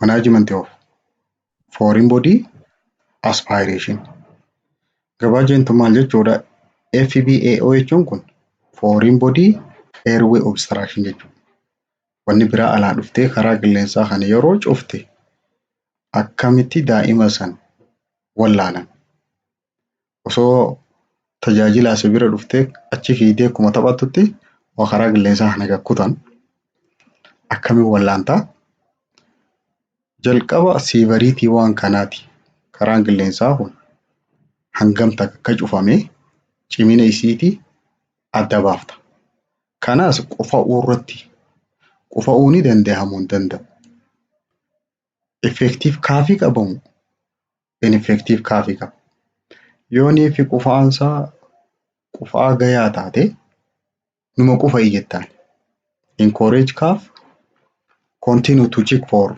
Management of foreign body aspiration. Gabaajeen tun maal jechuudha? FBAO jechuun kun foreign body airway obstruction jechuudha. Wanni biraa alaa dhuftee karaa qilleensaa kana yeroo cufte akkamitti daa'ima san wallaanan? Osoo tajaajila asi bira dhuftee achi fiigdee akkuma taphattutti waa karaa qilleensaa kana gad kutan akkamiin wallaantaa? Jalqaba severity waan kanaati. Karaan qilleensaa kun hangam takka akka cufame cimina isiitii adda baafta. Kanaas qufa'uu irratti qufa'uu ni danda'a moo hin danda'u? Effective coughii qaba moo ineffective coughii qaba? Yoonii fi qufa'aansaa qufa'aa gayaa taate numa qufa'i jettaan. Encourage cough, continue to check for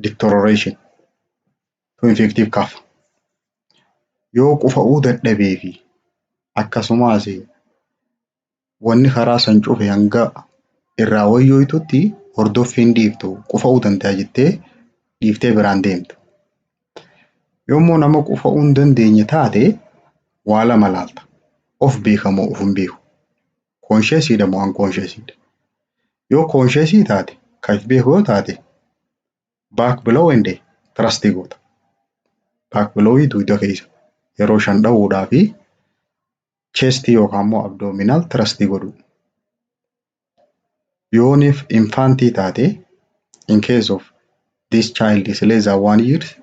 deterioration to effective cough. Yoo qufa'uu dadhabee fi akkasumas wanni karaa san cufe hanga irraa wayyooytutti hordoffiin dhiiftu, qufa'uu danda'a jettee dhiiftee biraan deemta. Yoommoo nama qufa'uu hin dandeenye taate, waa lama laalta. Of beeka moo of hin beeku? Consciousiidha moo unconsciousiidha? Yoo consciousii taate, kan of beeku yoo taate, back blow and thrust goota. Back blowii dugda keessa yeroo shan dha'uudhaa fi chestii yookaan immoo abdominal thrustii godhuu. Yooniif infantii taate, in case of this child is less than 1 years,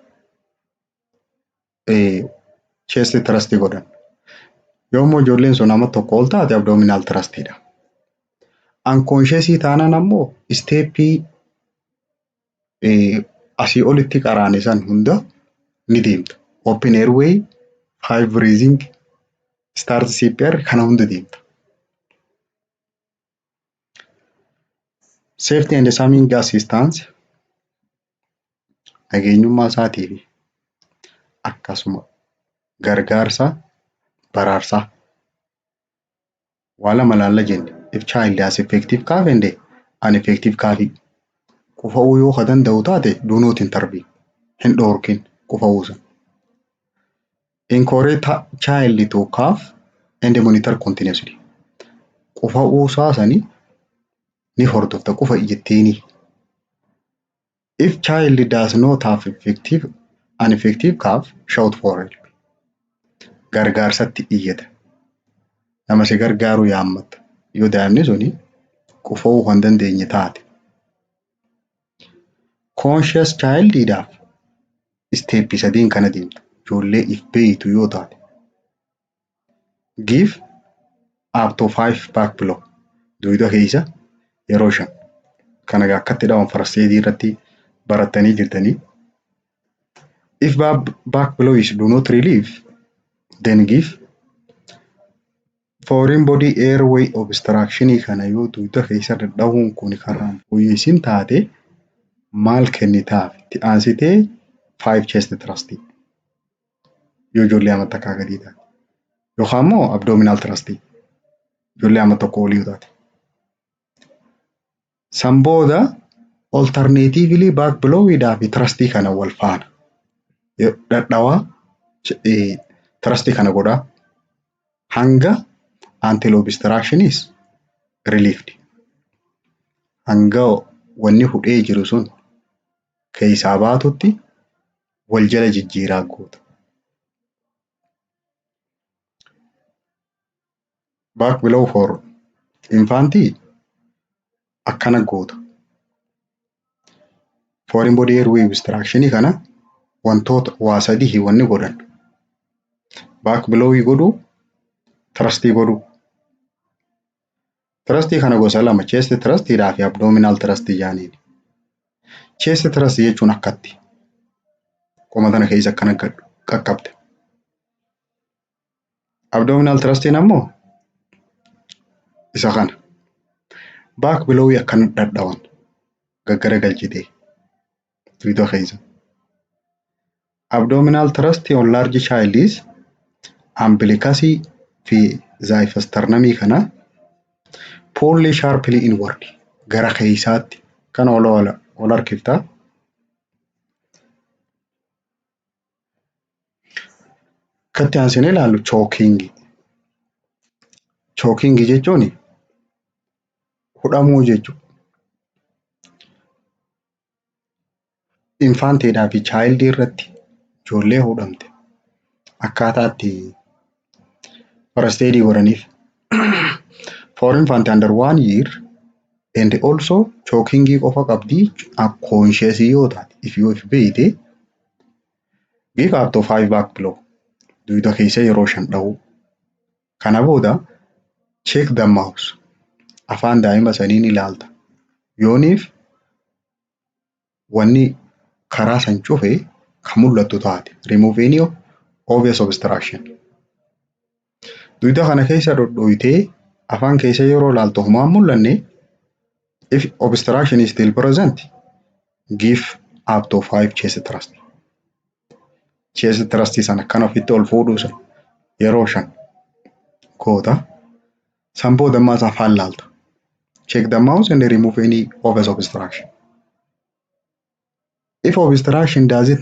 chest thrust godhan. Yoommoo ijoolleen sun nama 1 ol taate, abdominal thrustiidha. Unconsciousii taanaan ammoo stepii asii olitti qaraane san hunda ni deemta. Open airway, five breathing, start CPR kana hunda deemta. Safety and summing assistance, nageenyummaa isaatii fi akkasuma gargaarsa baraarsaa. Waa lama laalla jenne, if child has effective cough and ineffective cough. Qufa'uu yoo ka danda'u taate, do not intervene, hin dhoorkin qufa'uu sana. Encourage child to cough and monitor continuously. Qufa'uu isaa sani ni hordofta, qufa'i jetteeni. If child does not have effective an effective cough, shout for help. Gargaarsatti iyyata. Nama si gargaaru yaammatta. Yoo daa'imni suni qufa'uu kan dandeenye taate. Conscious childiidhaaf stepii sadiin kana deemta. Ijoollee if beeytu yoo taate. Give up to five back blow. Dugda keessa yeroo shan. Kana akkatti dhawan first aid irratti barattanii jirtanii. If back blow is do not relieve, then give foreign body airway obstruction. Kana yoo dugda keessa dhadhahuun kun karaan fooyyessin taate, maal kennitaaf? Itti aansitee five chest thrust yoo ijoollee amma takkaa gadii taate, yookaan immoo abdominal thrust ijoollee amma 1 olii yoo taate. San booda alternatively back blowidhaa fi thrustii kana wal faana dhadhawaa, thrustii kana godhaa hanga until obstruction is relieved. Hanga wanni hudhee jiru sun keessaa baatutti wal jala jijjiiraa goota. Back blow for infantii akkana goota. Foreign body airway obstruction kana wantoota waa sadii wanni godhan. Back blowii godhuu, thrustii godhuu. Thrustii kana gosa lama, chest thrustiidhaa fi abdominal thrustii jedhaniini. Chest thrust jechuun akkatti qoma tana keessa akkana qaqqabde. Abdominal thrustiin ammoo isa kana. Back blowii akkana dhadhawan gaggara galchitee dugda keessa. Abdominal thrust on large child is umbilicusii fi xiphisternumii kana pull sharply inward, gara keessaatti kan ol ol harkiftaa. Kan itti aansinee ilaallu chokingii. Chokingii jechuun hudhamuu jechuudha. Infantiidhaa fi childii irratti ijoollee hudhamte akkaataa itti first aid godhaniif. For infant under 1 year and also chokingii qofa qabdii, conscious yoo taate, if yoo if beeyte, give up to five back blow, dugda keessa yeroo shan dhahuu. Kana booda check the mouth, afaan daa'ima sanii ni ilaalta. Yooniif wanni karaa san cufe kan mul'attu taate, remove any obvious obstruction. Dugda kana keessa dhodhooytee afaan keessa yeroo ilaaltu homaa hin mul'anne, if obstruction is still present, give up to five chest thrust. Chest thrust sana akkana ofitti ol fuudhuu san yeroo shan goota. San booda ammaas afaan laalta. Check the mouth and remove any obvious obstruction. If obstruction does it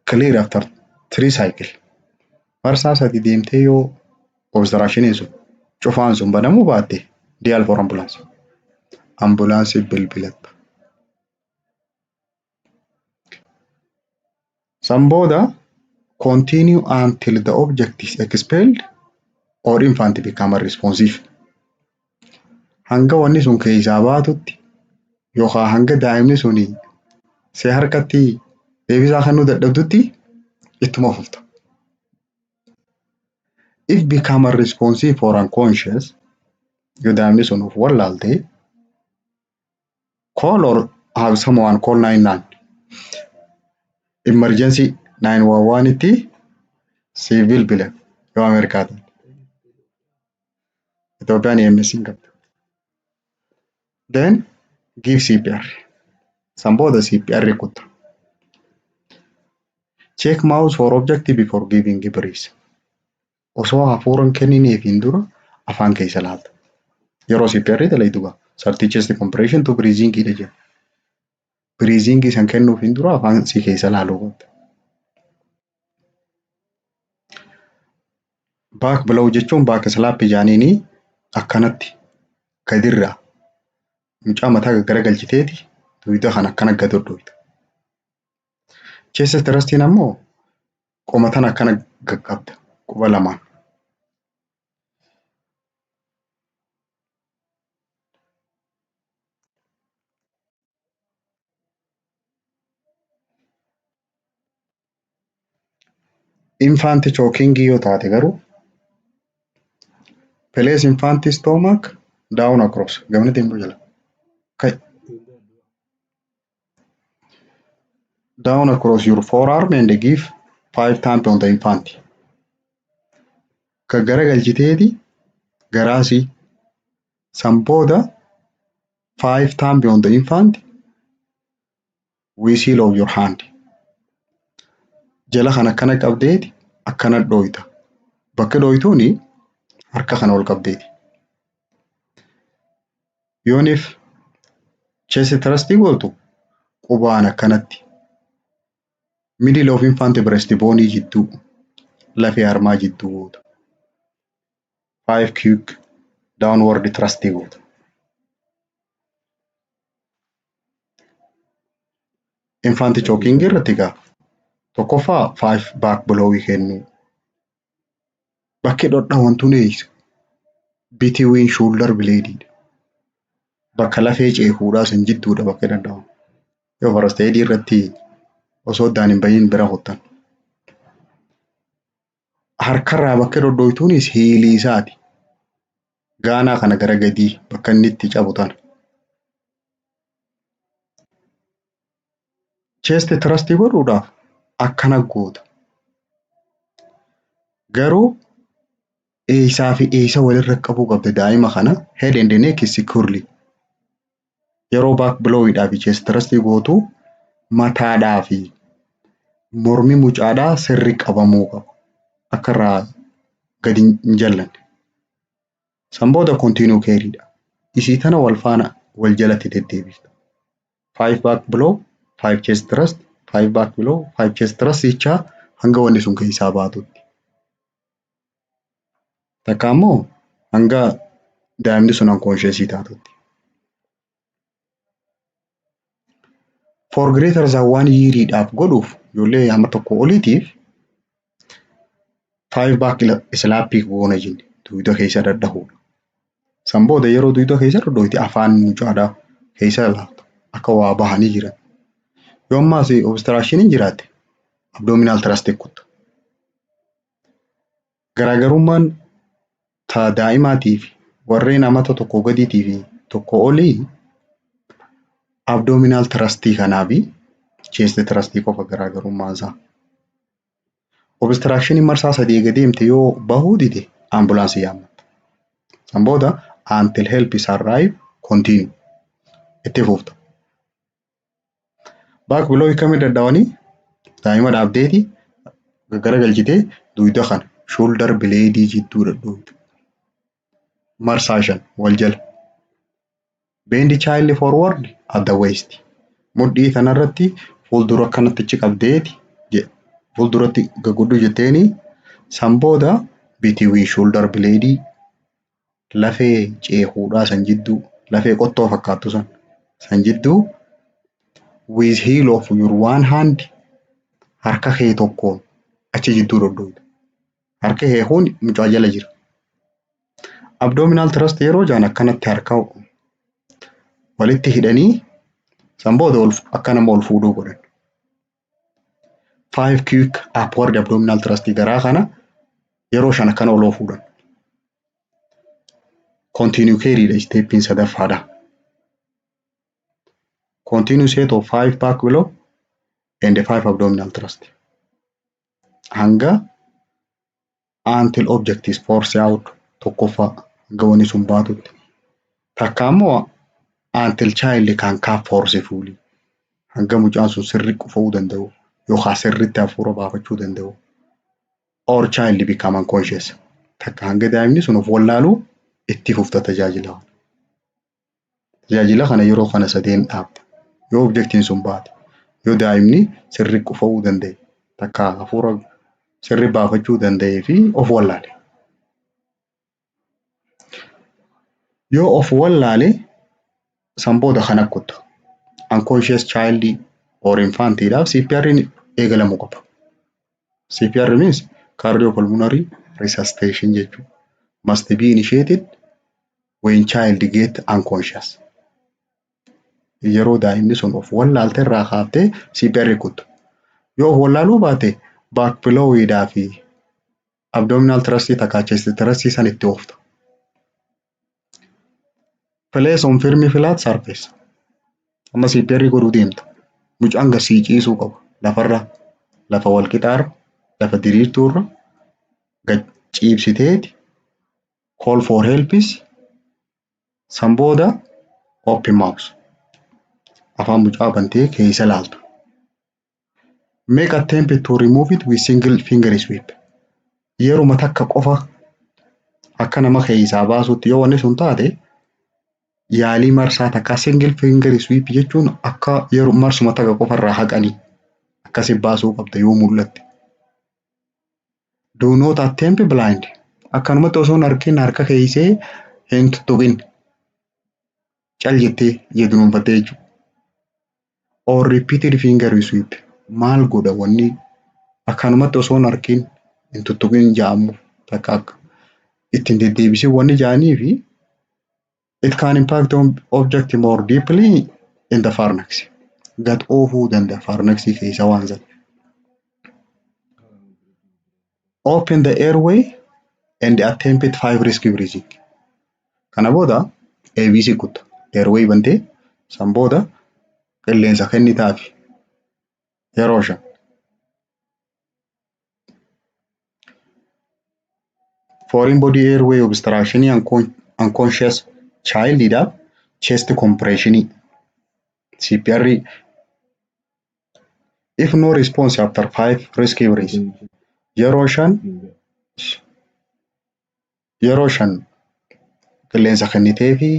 clear after three cycle, marsaa sadi deemtee yoo obstructioniin sun, cufaan sun banamuu baatte, dial for ambulance. Ambulaansii bilbilatta. San booda continue until the object is expelled or infant become responsive. Hanga wanni sun keessaa baatutti yookaan hanga daa'imni sun si harkatti deebisaa kennuu dadhabdutti ittuma fufta. If become unresponsive or unconscious, yoo daa'imni sun of wallaalte, call or have someone call 99, emergency 911 itti siif bilbilan yoo Ameerikaa taate. Itoophiyaan EMS hin qabdu. Then give CPR. San booda CPR kutta. Check mouth for object before giving breath. Osoo hafuura hin kennineefiin dura afaan keessa laalta. Yeroo CPR dalaytu gaa 30 chest compression to breathing dha jedha. Breathing san kennuufiin dura afaan si keessa laaluu qabda. Back blow jechuun back slap jaaniini akkanatti gadirraa mucaa mataa gaggaragalchiteeti dugda kan akkana gad dhodhooyta. Chest thrustiin ammoo qoma tana akkana qaqqabda quba lamaan. Infant choking yoo taate garuu, place infant stomach down across gamna deemuu jala. Kai. Down across your forearm and give five times on the infant. Gaggaragalchiteeti garaasii san booda five times on the infant with heel of your hand. Jala kan akkana qabdeeti akkana dhooyta. Bakki dhooytuuni harka kana ol qabdeeti. Yooniif chest thrust gootu qubaan akkanatti middle of infant breast bone jidduu, lafee harmaa jidduu goota. Five quick downward thrust goota. Infant choking irratti egaa tokkoffaa five back blow kennuu. Bakki dhodhawan tun eessa? Between shoulder blade. Bakka lafee ceekuudhaa san jidduudha bakki dhodhawan. Yoo first aid irratti osoo addaan hin bahin bira kuttan. Harkarraa bakki dhodhooytuunis heelii isaati. Gaanaa kana gara gadii bakka inni itti cabu tana. Chest thrust godhuudhaaf akkana goota. Garuu eessaa fi eessa walirra qabuu qabda daa'ima kana? Head and neck securely. Yeroo back blowidhaa fi chest thrust gootu mataadhaa fi mormi mucaadhaa sirri qabamuu qaba. Akka irraa gadi hin jallanne. San booda continue careidha. Isii tana wal faana wal jalatti deddeebista. Five back blow, five chest thrust, five back blow, five chest thrust jechaa hanga wanni sun keessaa baatutti. Takka ammoo hanga daa'imni sun unconscious taatutti. For greater than 1 year dhaaf godhuuf, ijoollee hamma tokko oliitiif, five back slap goona jenne, dugda keessa dhadhahuudha. San booda yeroo dugda keessa dhadhooyte afaan mucaadhaa keessa ilaalta akka waa bahanii jiran. Yoo ammaas obstruction jiraatte, abdominal thrust kutta. Garaagarummaan ta daa'imaatii fi warreen amata tokko gadiitii fi tokko olii abdominal thrust kanaa fi chest thrust qofa garaagarummaan isaa. Obstruction marsaa 3 eega deemte yoo bahuu dide, ambulaansii yaammatta. San booda until help is arrive continue, itti fufta. Back blow akkamii dadhawanii? Daa'ima dhaabdeeti garagalchitee dugda kana shoulder blade jidduu dhadhooytu. Marsaa 5 wal jala. Bend child forward at the waist. Mudhii kanarratti fuuldura akkanatti achi qabdeeti fuulduratti gagguddu jetteeni, san booda between shoulder blade, lafee ceekuudhaa san jidduu, lafee qottoo fakkaattu san jidduu, with heel of your one hand, harka kee tokkoon achi jidduu dhodhooyta. Harki kee kun mucaa jala jira. Abdominal thrust yeroo jaan akkanatti harka walitti hidhanii san booda akka nama ol fuudhuu godhan. Five quick upward abdominal thrust, garaa kana yeroo 5 akkana ol fuudhan. Continue care dha steppiin sadaffaadha. Continue set of five back blow and five abdominal thrust. Hanga until object is forced out, tokkoffaa hanga wanni sun baatutti. Takka ammoo until child can cough forcefully. Hanga mucaan sun sirri qufa'uu danda'u yookaan sirriitti hafuura baafachuu danda'u. Or child become unconscious. Takka hanga daa'imni sun of wallaaluu itti fufta tajaajila. Tajaajila kana yeroo kana sadeen dhaabda. Yoo objectiin sun baate, yoo daa'imni sirri qufa'uu danda'e, takka hafuura sirri baafachuu danda'ee fi of wallaale. Yoo of wallaale, san booda kana kutta. Unconscious child or infantiidhaaf CPR eegalamuu qaba. CPR means cardiopulmonary resuscitation jechuudha. Must be initiated when child get unconscious. Yeroo daa'imni sun of wallaalte irraa kaaftee CPR kutta. Yoo of wallaaluu baate, back blowidhaa fi abdominal thrust takka chest thrust san itti oofta. Place on firm flat surface. Amma CPR godhuu deemta. Mucaan gad sii ciisuu qaba. Lafarra, lafa wal qixaarra, lafa diriirtuurra gad ciibsiteeti call for help, san booda open mouth. Afaan mucaa bantee keessa laalta. Make attempt to remove it with single finger sweep. Yeruma takka qofa akka nama keessaa baasutti yoo wanni sun taate, yaalii marsaa takka, single finger sweep jechuun akka yeroo marsuma takka qofa irraa haqanii akkasi baasuu qabda yoo mul'atte. Do not attempt blind. Akkanumatti osoo hin argin harka keessee hin tuttuqin. Cal jettee dunuunfattee jechuudha. Or repeated finger sweep. Maal godha wanni akkanumatti osoo hin argin hin tuttuqin ja'amu, takka akka ittiin deddeebisin wanni ja'anii fi it can impact on object more deeply in the pharynx. Gad oofuu danda'a pharynxii keessa waan sana. Open the airway and attempt five rescue breathing. Kana booda ABC kutta. Airway bantee san booda qilleensa kennitaafi yeroo 5. Foreign body airway obstruction unconscious childidhaaf chest compression, CPR, if no response after five rescue breaths, yeroo 5, yeroo 5 qilleensa kennitee fi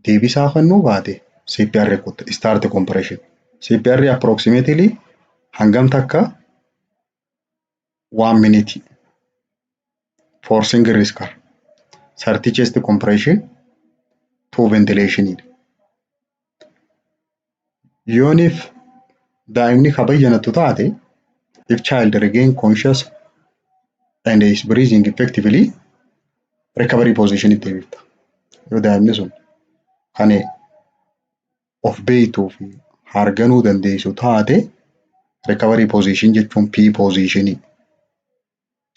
deebisaa kennuu baate, CPR kutta, start compression. CPR approximately hangam takka? 1 minute for single rescue. 30 chest compression, 2 ventilation. Yooniif daa'imni ka bayyanattu taate, if child regain conscious and is breathing effectively, recovery position itti deebifta. Yoo daa'imni sun kan of beektuu fi harganuu dandeessu taate, recovery position jechuun P position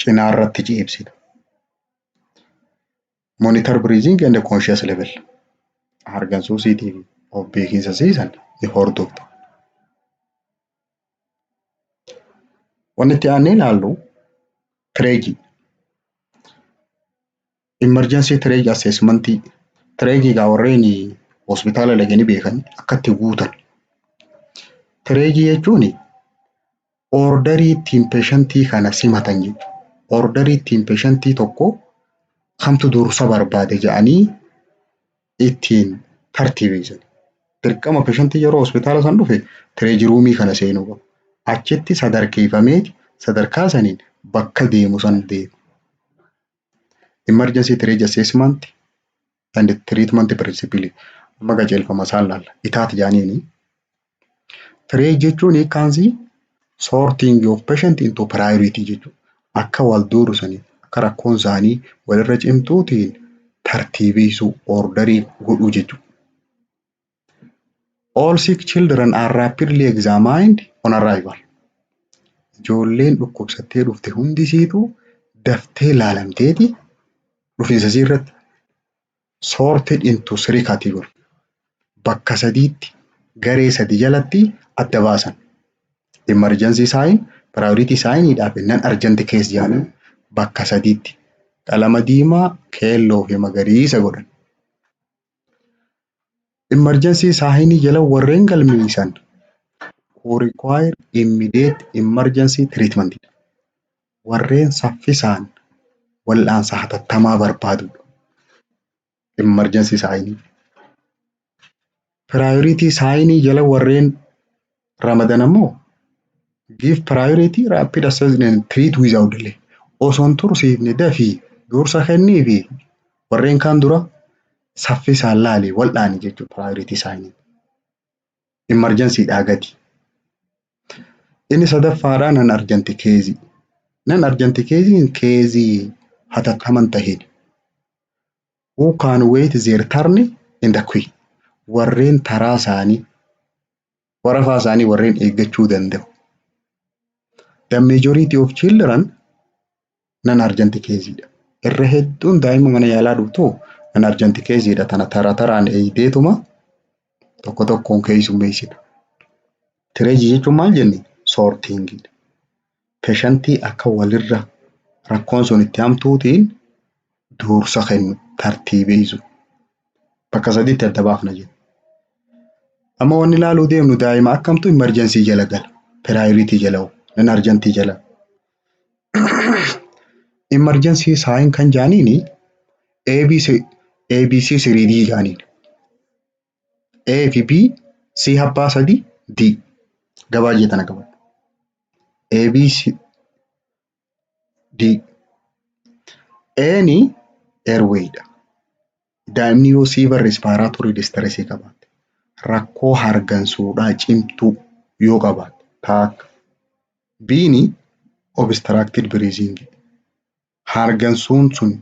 cinaa irratti ciibsita. Monitor breathing and conscious level. Hargansuu siitii fi of beekinsa siisan ni hordofta. Wanni itti aannee ilaallu triage. Emergency triage assessment. Triage egaa warreen hospitaala dhaqanii beekan akka itti guutan. Triage jechuun orderii ittiin patientii kana simatan jechuudha. Orderii ittiin patientii tokko kamtu dursa barbaade jedhanii ittiin tartiibeessan. Dirqama patientii yeroo hospitaala san dhufe triage roomii kana seenuu qaba. Achitti sadarkeeffamee sadarkaa saniin bakka deemu san deema. Emergency triage assessment and treatment principle, amma qajeelfama isaan laalla. ITAT jaaniini. Triage jechuun hiikkaansi sorting of patient into priority jechuudha. Akka wal dursanii, akka rakkoon isaanii walirra cimtuutiin tartiibeessuu, orderii godhuu jechuudha. All sick children are rapidly examined on arrival. Ijoolleen dhukkubsattee dhufte hundisiitu daftee laalamteeti dhufiinsa isii irratti sorted into three category. Bakka sadiitti, garee sadi jalatti adda baasan. Emergency sign, priority sign fi non urgent case jedhanii bakka sadiitti qalama diimaa, keelloo fi magariisa godhan. Emergency sign jala warreen galmeessan who require immediate emergency treatment, warreen saffisaan wal'aansa hatattamaa barbaadudha. Emergency sign. Priority sign jala warreen ramadan ammoo give priority, rapid assessment, treat without delay. Osoo hin tursiifne dafii dursa kennii fi warreen kaan dura saffisaan laali wal'aani jechuudha priority sign. Emergency dhaa gadi. Inni sadaffaadhaa non urgent case. Non urgent case caseii hatattaman tahin. Who can wait their turn in the queue. Warreen taraa isaanii, warafaa isaanii warreen eeggachuu danda'u. The majority of children non urgent case dha. Irra hedduun daa'ima mana yaalaa dhuftu non urgent case dha. Tana tara taraan eeydeetuma tokko tokkoon keessummeessita. Triage jechuun maal jenne? Sortingiidha. Patientii akka walirra rakkoon sun itti hamtuutiin dursa kennu, tartiibeessu. Bakka sadiitti adda baafna jenna. Amma wanni ilaaluu deemnu daa'ima akkamtu emergency jala gala? Priority jala hoo? Non urgent jala? Emergency sign kan jaaniini ABC, ABC 3D jaaniin. A fi B, C abbaa sadii, D. Gabaajee tana qabadhu. A, B, C, D. A'n airway dha. Daa'imni yoo severe respiratory distress qabaatte, rakkoo hargansuudhaa cimtuu yoo qabaatte taakka. B'n obstructed breathing, hargansuun sun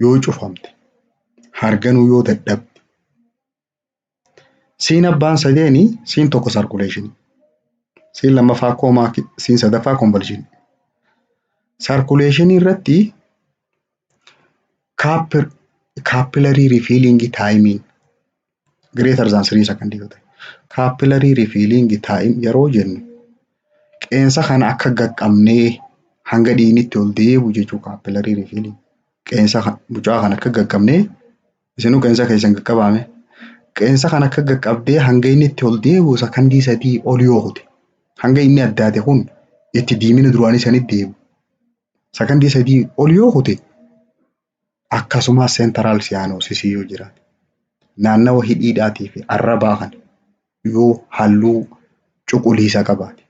yoo cufamte, harganuu yoo dadhabde. C'n abbaan sadeeni, C'n tokko circulation. C'n lammaffaa coma, C'n sadaffaa convulsion. Circulation irratti capillary refilling time greater than 3 second yoo ta'e. Capillary refilling time yeroo jennu qeensa kana akka qaqqabnee hanga dhiigni ol deebi'u jechuudha capillary refilling. Qeensa mucaa kana akka qaqqabnee, isinuu qeensa keessan qaqqabaame. Qeensa kana akka qaqqabdee hanga inni itti ol deebi'u sakandii 3 ol yoo kute, hanga inni addaate kun itti diimina duraanii sanitti deebi'u sakandii 3 ol yoo kute, akkasumas central cyanosis yoo jiraate, naannawa hidhiidhaatii fi arrabaa kana yoo halluu cuquliisa qabaate,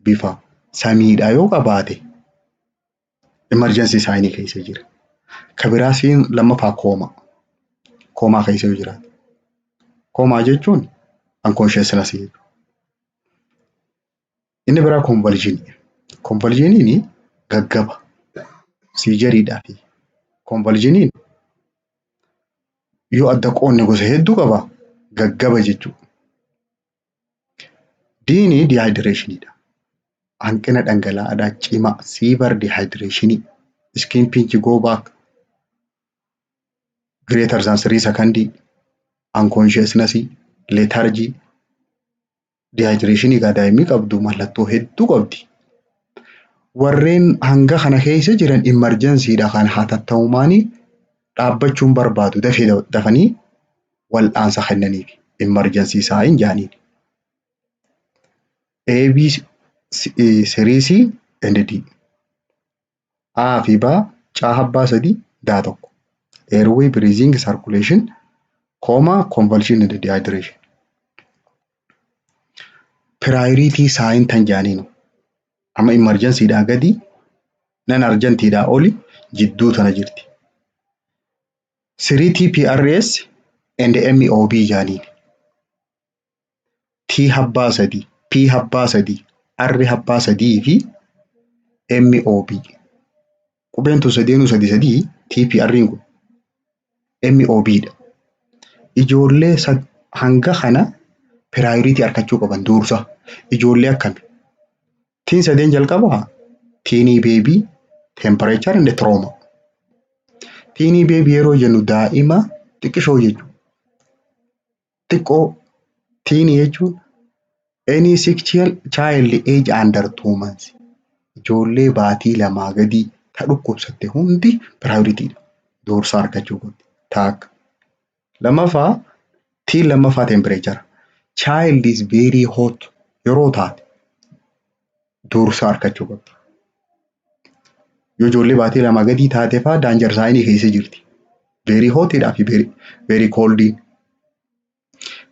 bifa samiidhaa yoo qabaate, emergency signii keessa jira. Ka biraa C'n lammaffaa coma. Coma keessa yoo jiraate. Coma jechuun unconsciousness jechuudha. Inni biraa convulsionii. Convulsioniin gaggaba. Seizureiidhaafi. Convulsioniin yoo adda qoodne gosa hedduu qaba, gaggaba jechuudha. D'n dehydrationiidha. Hanqina dhangala'aadhaa cimaa, severe dehydrationii, skin pinch go back greater than 3 second, unconsciousness, lethargy. Dehydrationii egaa daa'imni qabdu mallattoo hedduu qabdi. Warreen hanga kana keessa jiran emergencydha, kan hatattamumaanii dhaabbachuun barbaadu, dafee dafanii wal'aansa kennaniif emergency sign jedhaniin. A, B, 3 C and D. A fi B, C abbaa sadii, D tokko. Airway, breathing, circulation, coma, convulsion and dehydration. Priority sign tan jedhaniinu. Amma emergencydhaa gadi, non urgentiidhaa oli, jidduu tana jirti. 3TPRS and MOB jedhaniin. T habbaa sadii, P habbaa sadii, R habbaa sadii fi MOB. Qubeen tun sadeenuu sadi sadii, TPR kun MOB dha. Ijoollee hanga kana priority argachuu qaban dursa. Ijoollee akkami? T'n sadeen jalqabaa teeny baby, temperature and trauma. Teeny baby yeroo jennu daa'ima xiqqishoo jechuudha. Xiqqoo teeny jechuun any sick child age under 2 months. Ijoollee baatii 2 gadii ta dhukkubsatte hundi prioritydha. Dursa argachuu qabdi. Takka. Lammaffaa, T'n lammaffaa temperature. Child is very hot yeroo taate dursa argachuu qabdi. Yoo ijoollee baatii 2 gadii taate faa danger signii keessa jirti. Very hotiidhaa fi very coldiin.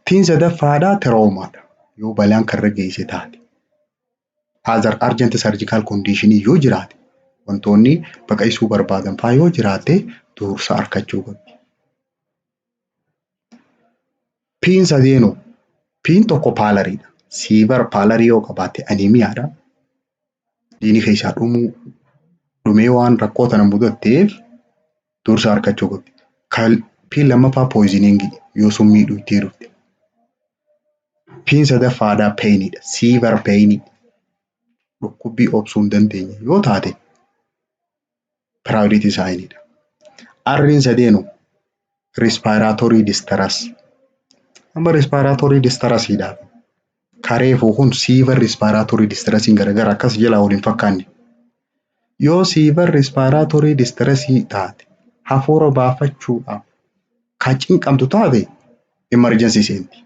T'n sadaffaadhaa traumaadha. Yoo balaan karra geesse taate. Other urgent surgical condition yoo jiraate, wantoonni baqaqsuu barbaadan faa yoo jiraate, dursa argachuu qabdi. P'n sadeenuu, P'n tokko palloriidha. Severe pallorii yoo qabaatte anemiadha. Dhiigni keessaa dhumuu dhumee waan rakkoo tana mudatteef dursa argachuu qabdi. P'n lammaffaa poisoningii, yoo summii dhugdee dhufte. P'n sadaffaadhaa painiidha. Severe painii, dhukkubbii obsuu hin dandeenye yoo taate priority signiidha. R'n sadeenu respiratory distress. Amma respiratory distressiidhaaf kareefuu kun severe respiratory distressiin garagara akkas jalaa wal hin fakkaanne. Yoo severe respiratory distressii taate, hafuura baafachuudhaaf kan cinqamtu taate, emergency seenti.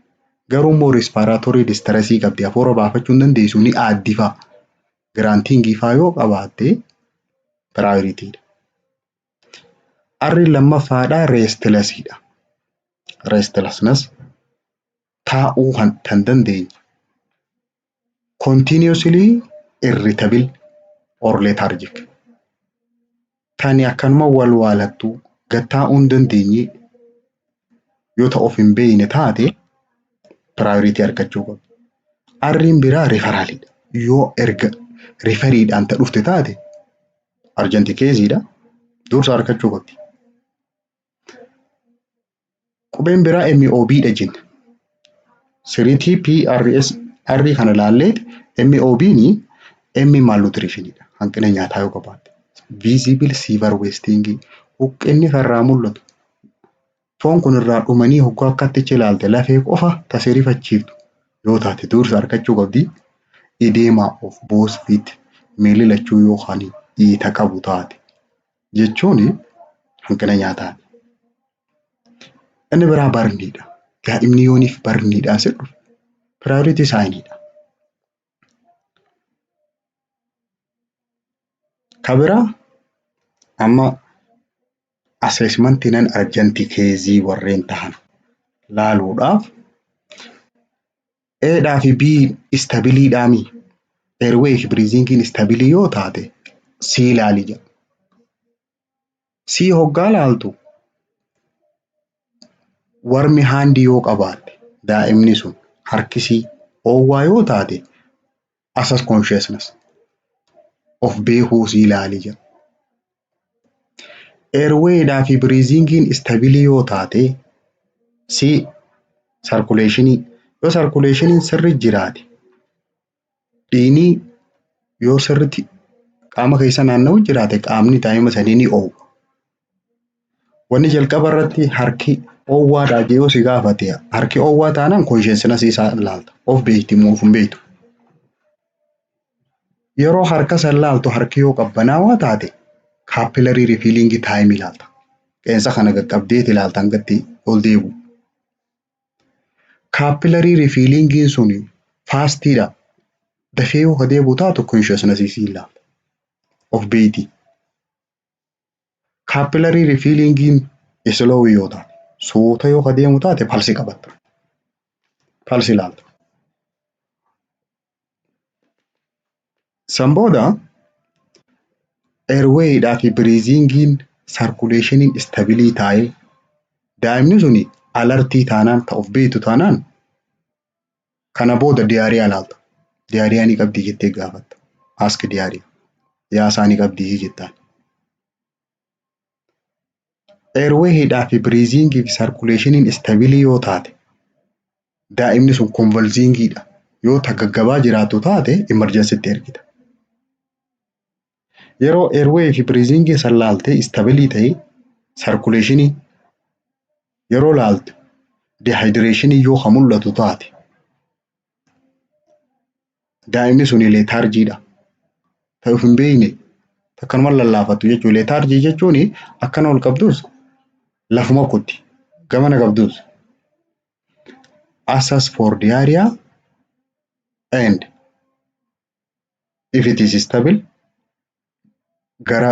Garuu immoo respiratory distressii qabdi, hafuura baafachuu hin dandeessu, ni aaddi fa'a. Gruntingii fa'aa yoo qabaatte prioritydha. R'n lammaffaadhaa restlessiidha. Restlessness, taa'uu kan dandeenye. Continuously irritable or lethargic. Tani akkanuma walwaalattuu gad taa'uu hin dandeenye yoo ta'u of hin beekne taate priority argachuu qabdi. R'n biraa referraliidha. Yoo erga referiidhaan ta dhufte taate urgent caseiidha. Dursa argachuu qabdi. Qubeen biraa MOB dha jenna. 3T P R S R kana ilaallee MOB'n M malnutritionidha. Hanqina nyaataa yoo qabaatte. Visible severe wasting, huqqinni irraa mul'atu. Foon kun irraa dhumanii hoggaa akkatti ilaalte lafee qofa tasii rifachiiftu yoo taate dursa argachuu qabdi. Edema of both feet, miilli lachuu yookaan dhiita qabu taate jechuun hanqina nyaataati. Inni biraa burniidha. Daa'imni yooniif burniidhaan si dhufe priority signiidha. Ka biraa amma assessmentii non urgent caseii warreen tahan laaluudhaaf A'dhaa fi B stableiidhaami. Airway fi breathingiin stableii yoo taate C ilaali jedha. C hoggaa laaltu, warm hand yoo qabaatte, daa'imni sun harkisii oowwaa yoo taate, assess consciousness, of beekuusii ilaali jedha. Airwayidhaa fi breathingiin stable yoo taate, C circulationii, yoo circulationiin sirri jiraate, dhiigni yoo sirritti qaama keessa naanna'u jiraate, qaamni daa'ima sanii ni oowwa. Wanni jalqaba irratti harki oowwaadhaa yoo si gaafate, harki oowwaa taanaan consciousness isaa ilaalta. Of beekti moo of hin beektu? Yeroo harka san laaltu harki yoo qabbanaawaa taate, capillary refilling time ilaalta. Qeensa kana qaqqabdeet ilaalta hanga itti ol deebi'u. Capillary refillingiin sun fastiidha. Dafee yoo ka deebi'u taatu, consciousness isii ilaalta. Of beekti. Capillary refillingiin slow yoo taate, suuta yoo ka deemu taate, pulse qabatta. Pulse ilaalta. San booda airwayidhaa fi breathingiin circulationiin stable taa'ee, daa'imni suni alertii taanaan, ta of beektu taanaan, kana booda diarrhea ilaalta. Diarrhea ni qabdii jettee gaafatta. Ask diarrhea. Yaasaa ni qabdii jettaan. Airwayidhaa fi breathingii fi circulationiin stable yoo taate, daa'imni sun convulsingiidha. Yoo ta gaggabaa jiraattu taate, emergencytti ergita. Yeroo airway fi breathingii san laaltee stable ta'e, circulationii yeroo laaltu dehydrationii yoo ka mul'atu taate, daa'imni sun lethargydha. Ta of hin beekne, akkanuma lallaafattu jechuudha. Lethargy jechuun akkana ol qabdus lafuma kutti, gamana qabdus. Assess for diarrhea and if it is stable, gara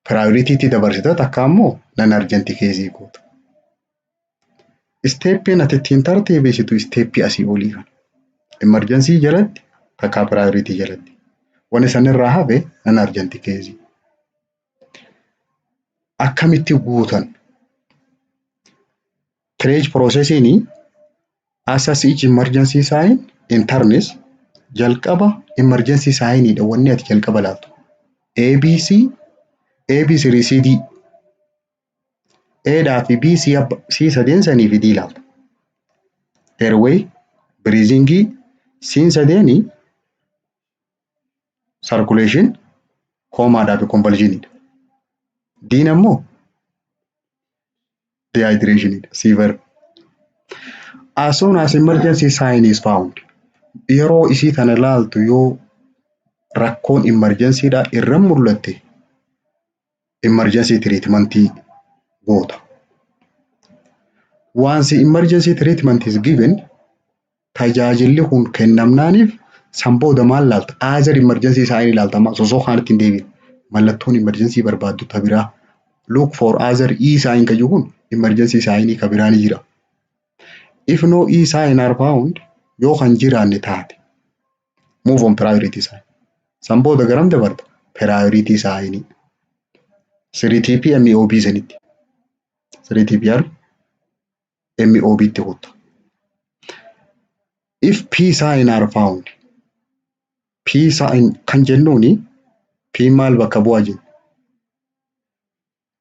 prioritytti dabarsita, takka ammoo non urgent case goota. Steppiin ati ittiin tartiibessitu steppii asii olii kana. Emergency jalatti takka priority jalatti. Wanni sanirraa hafe non urgent case. Akkamitti guutan? Triage processiin assess each emergency sign in turns. Jalqaba emergency signidha wanni ati jalqaba laaltu. ABC, AB3 CD, A dhaa fi B, C, C sadeen sanii fi D ilaalta. Airway, breathingii, C'n sadeeni circulation, comadhaa fi convulsionidha. D'n ammoo dehydrationidha. Severe. As soon as emergency sign is found, yeroo isii tana laaltu yoo rakkoon emergencyidha irra mul'atte, emergency treatmentii goota. Once emergency treatment is given, tajaajilli kun kennamnaaniif, san booda maal laalta? Other emergency sign ilaalta, amma osoo kaanitti hin deebiin. Mallattoon emergency barbaaddu ta biraa. Look for other E sign kan jiru kun emergency sign ka biraa ni jira. If no E sign are found, yoo kan jiraanne taate, move on priority sign. San booda garam dabarta? Priority sign. 3TP MOB sanitti. 3TPR MOB tti kutta. If P sign are found, P sign kan jennuuni P maal bakka bu'a jenna?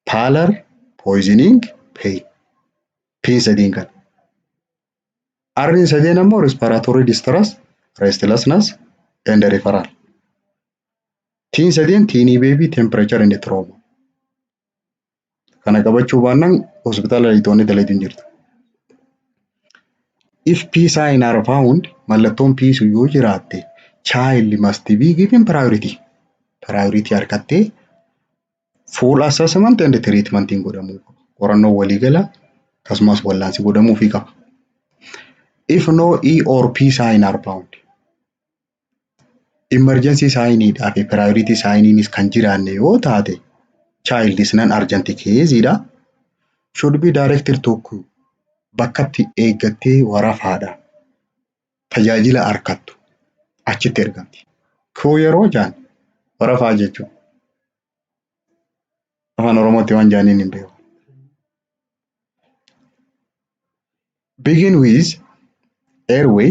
Pallor, poisoning, pain. P sadiin kana. R'n sadeen ammoo respiratory distress, restlessness and referral. T'n sadeen teeny baby, temperature and trauma. Kana qabachuu baannaan hospitaala lixoonni dalaguu hin jirtu. If P sign are found, mallattoon P sun yoo jiraatte, child must be given priority. Priority harkattee full assessment and treatment godhamuu qaba. Qorannoo waliigala akkasumas wallaansi godhamuufii qaba. If no E or P sign are found, emergency signiidhaa fi priority signiinis kan jiraanne yoo taate, child is non urgent caseidha. Should be directed to bakkatti eeggattee warafaadha. Tajaajila harkattu achitti ergamti. Queue yeroo jaan warafaa jechuudha. Afaan Oromootti waan jaaniin hin beeku. Begin with airway,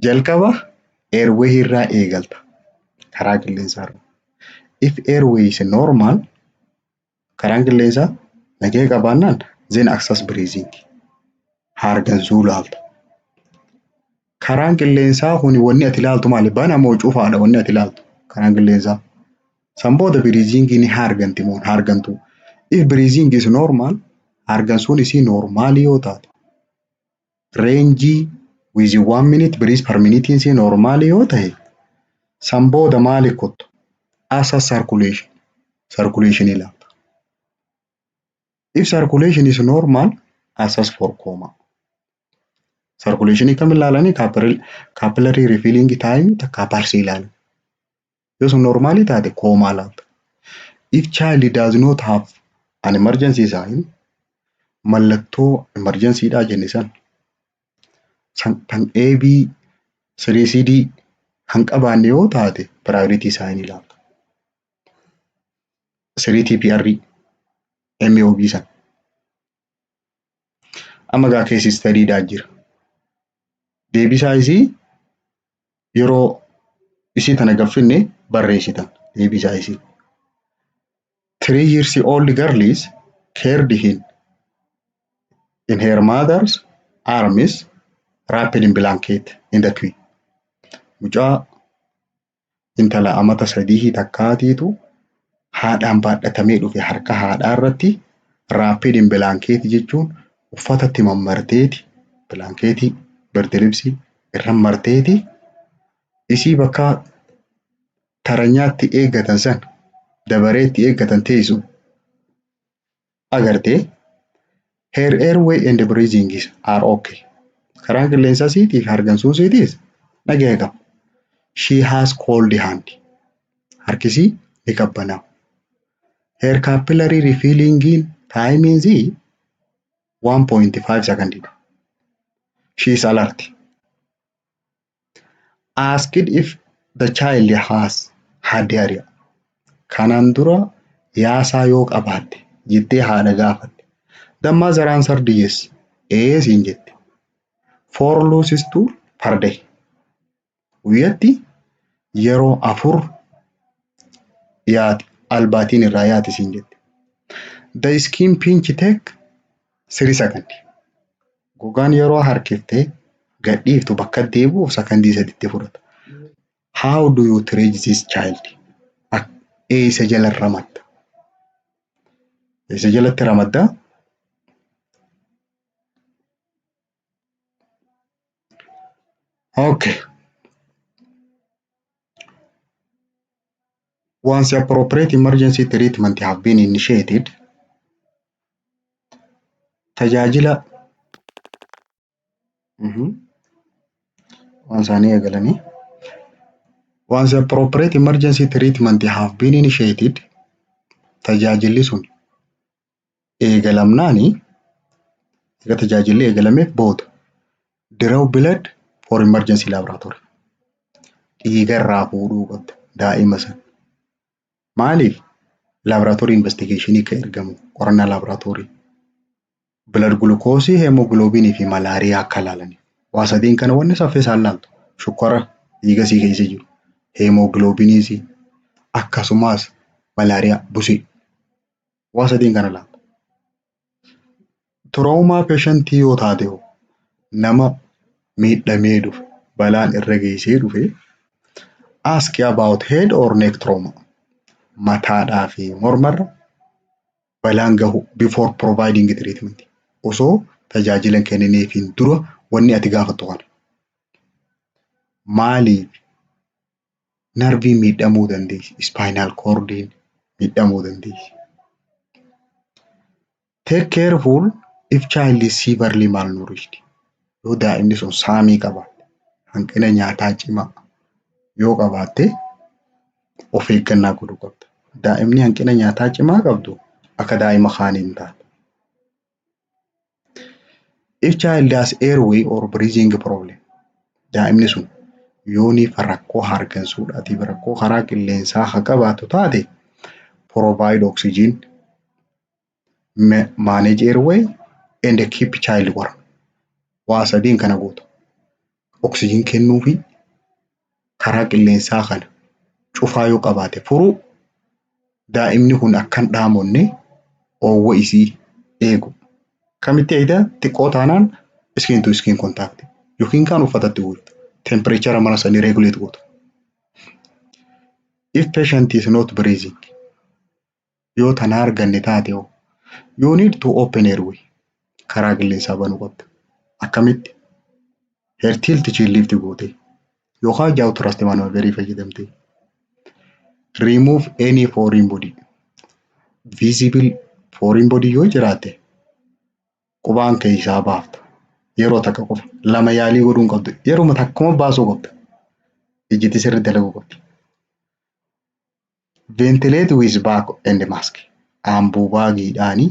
jalqaba airway irraa eegalta, karaa qilleensaa irraa. If airway is normal, karaan qilleensaa nagaya qabaannaan, then assess breathing, hargansuu laalta. Karaan qilleensaa kun wanni ati ilaaltu maali? Bana moo cufaadha wanni ati ilaaltu karaan qilleensaa? San booda breathing ni harganti moo hin hargantu? If breathing is normal, hargansuun isii normalii yoo taate, range within 1 minute breathe per minute isii normalii yoo ta'e, san booda maali kottu? Assess circulation, circulation ilaalta. If circulation is normal, assess for coma. Circulation kam ilaalanii? Capillary refilling time takka pulse ilaalan. Yoo sun normalii taate, coma ilaalta. If child does not have an emergency sign, mallattoo emergency dhaa jenne san kan AB 3CD kan qabaanne yoo taate, priority sign ilaalta. 3TPR MOB san. Amma gaa case study dhaa jira. Deebisaa isii yeroo isii tana gaffinne barreessitan deebisaa isii. 3 years old girl is carried in her mother's arms, wrapped in blanket, in the queue. Mucaa intala amata 3 takkaatiitu haadhaan baadhatamee dhufe, harka haadhaa irratti. Wrapped in blanket jechuun uffatatti mammarteeti, blanketii birdilibsii irra marteeti, isii bakka taranyaatti eeggatan san, dabareetti eeggatan teessu agartee. Her airway and breathing are okay. Karaan qilleensaa siitii fi hargansuu siitiis nagaya qaba. She has cold hand. Harkisii ni qabbanaa'a. Her capillary refilling time is 1.5 second. She is alert. Asked if the child has had diarrhea. Kanaan dura yaasaa yoo qabaatte jettee haadha gaafatte. The mother answered yes. Ee siin jette. Four loose stool per day. Guyyatti yeroo afur yaati, albaatiin irraa yaati siin jette. The skin pinch take 3 second. Gogaan yeroo harkiftee gadhiiftu bakka deebi'uuf sakandii saditti fudhata. How do you treat this child? Eessa jala ramadda? Eessa jalatti ramaddaa? Okay. Once appropriate emergency treatment have been initiated, tajaajila waan isaanii eegalanii, once appropriate emergency treatment have been initiated, tajaajilli sun eegalamnaani, eega tajaajilli eegalameef booda, draw blood for emergency laboratory, dhiiga irraa fuudhuu qabda daa'ima sana. Maaliif? Laboratory investigation akka ergamu, qorannaa laboratory. Blood glucose, hemoglobinii fi malaariyaa akka ilaalaniif. Waa sadiin kana wanni saffisaan laaltu shukkara dhiiga sii keessa jiru, hemoglobiniis, akkasumas malaariyaa busee. Waa sadiin kana laalta. Trauma patient yoo taate hoo, nama miidhamee dhufe, balaan irra geessee dhufe, ask about head or neck trauma. Mataadhaa fi mormarra balaan gahu before providing treatment. Osoo tajaajila hin kenniniifiin dura wanni ati gaafattu kana. Maaliif? Nerviin miidhamuu dandeessi. Spinal cordiin miidhamuu dandeessi. Take careful if child is severely malnourished. Yoo daa'imni sun SAMii qabaatte, hanqina nyaataa cimaa yoo qabaatte, of eeggannaa godhuu qabda. Daa'imni hanqina nyaataa cimaa qabdu akka daa'ima kaanii hin taatu. If child has airway or breathing problem, daa'imni sun yooniif rakkoo hargansuudhaatiif rakkoo karaa qilleensaa haa qabaatu taate, provide oxygen. Manage airway and keep child warm. Waa sadiin kana goota. Oksijiin kennuufi, karaa qilleensaa kana cufaa yoo qabaate furuu, daa'imni kun akka hin dhaamonne oowwa isii eegu. Kamitti eegdaa? Xiqqoo taanaan skin to skin contact yookiin kaan uffatatti uwwifta. Temperature mana sanii regulate goota. If patient is not breathing, yoo tana arganne taate hoo, you need to open airway, karaa qilleensaa banuu qabda. Akkamitti? Head tilt chin lift gootee yookaan jaw thrust maneuver fayyadamtee. Remove any foreign body. Visible foreign body yoo jiraate qubaan keessaa baafta. Yeroo takka qofa. Lama yaalii godhuu hin qabdu. Yeruma takkuma baasuu qabda. Ijjiti sirri dalaguu qabdi. Ventilate with bag and mask. Ambu bagiidhaani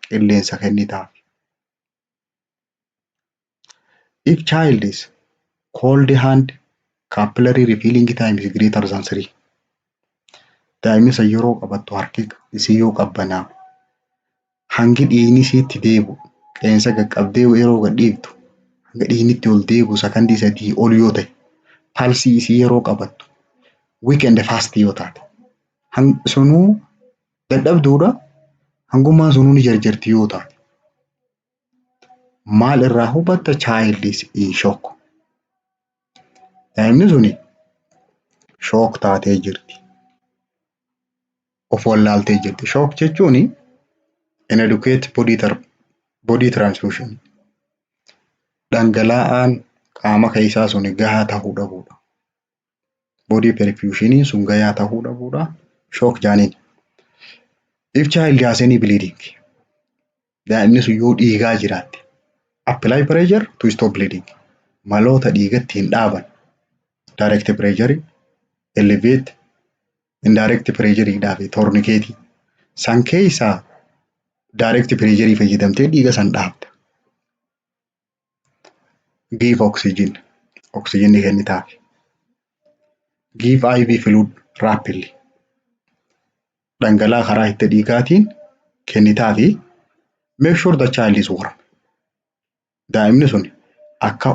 qilleensa kennitaaf. If child is cold hand, capillary refilling time is greater than 3. Daa'imni san yeroo qabattu harki isii yoo qabbanaa, hangi dhiigni isiitti deebi'u, qeensa qaqqabdee yeroo gad dhiiftu hanga dhiigni itti ol deebi'u sakandii 3 ol yoo ta'e, pulseii isii yeroo qabattu weak and fast yoo taate, sunuu dadhabduudha, hangummaan sunuu ni jarjarti yoo taate, maal irraa hubatta? Child is in shock. Daa'imni suni shock taatee jirti. Of wallaaltee jirti. Shock jechuun inadequate body transfusion. Dhangala'aan qaama keessaa sun gahaa ta'uu dhabuudha. Body perfusioniin sun gahaa ta'uu dhabuudha. Shock jaaniin. If child has any bleeding, daa'imni sun yoo dhiigaa jiraatte, apply pressure to stop bleeding. Maloota dhiiga ittiin dhaaban direct pressure, elevate, indirect pressure fi tourniquet. San keessaa direct pressure fayyadamtee dhiiga san dhaabda. Give oxygen. Oxygen ni kennitaaf. Give IV fluid rapidly. Dhangala'aa karaa hidda dhiigaatiin kennitaafi. Make sure the child is warm. Daa'imni sun akka